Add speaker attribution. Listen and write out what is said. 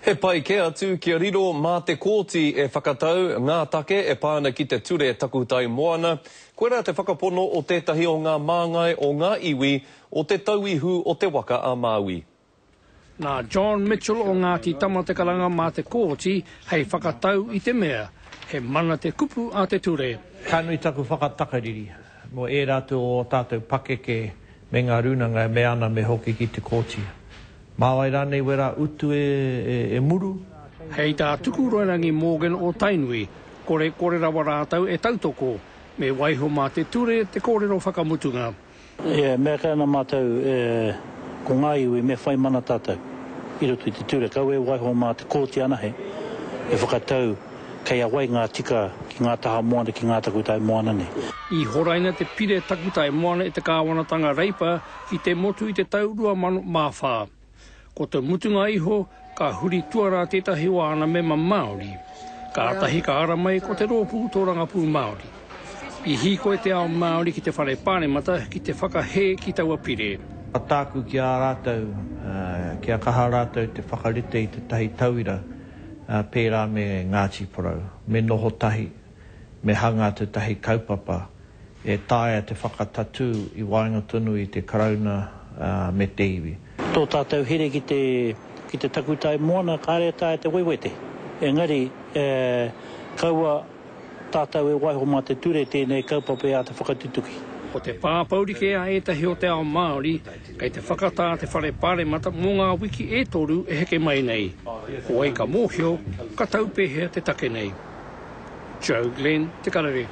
Speaker 1: He pai kē atu kia riro mā te kōti e whakatau ngā take e pā ana ki te ture takutai moana. Koirā te whakapono o tētahi o ngā māngai o ngā iwi o Te Tauihu o Te Waka a Māui.
Speaker 2: Nā John Mitchell o Ngāti Tama te karanga mā te kōti hei whakatau i te mea, he mana te kupu a te ture.
Speaker 3: Ka nui taku whakatakariri mō ērā atu o ō tātou pakeke me ngā rūnanga e mea ana me hoki ki te kōti. Mā wai rānei wērā utu e muru?
Speaker 2: Hei tā Tukuroirangi Morgan o Tainui, kore kore rawa rātou e tautoko, me waiho mā te ture te kōrero whakamutunga.
Speaker 4: E mea kē ana mātou ko ngā iwi me whai mana tātou i roto i te ture, kaua e waiho mā te kōti anahe e whakatau kei a wai ngā tika ki ngā taha moana, ki ngā takutai moana nei.
Speaker 2: I horaina te pire takutai moana e te kāwanatanga Reipa ki te motu i te tau 2004. Ko te mutunga iho, ka huri tuarā tētahi o āna mema Māori. Kātahi ka ara mai ko te Rōpū Tōrangapū Māori. I hīkoi te ao Māori ki te Whare Pāremata ki te whakahē ki taua pire.
Speaker 3: Ko tāku ki a rātou, kia kaha rātou te whakarite i tētahi tauira pērā me Ngāti Porou, me noho tahi, me hanga tētahi kaupapa e taea te whakatatū i waenga tonu i te Karauna me te iwi.
Speaker 4: Tō tātou here ki te, ki te takutai moana kāre e taea te wewete. Engari, e, kaua tātou e waiho mā te ture tēnei kaupapa e āta whakatutuki.
Speaker 2: Ko te pāpourike a ētahi o te ao Māori, kei te whakatā te Whare Pāremata mō ngā wiki e toru e heke mai nei. Ko wai ka mōhio, ka tau pēhea te take nei. Joe Glenn, Te Karere.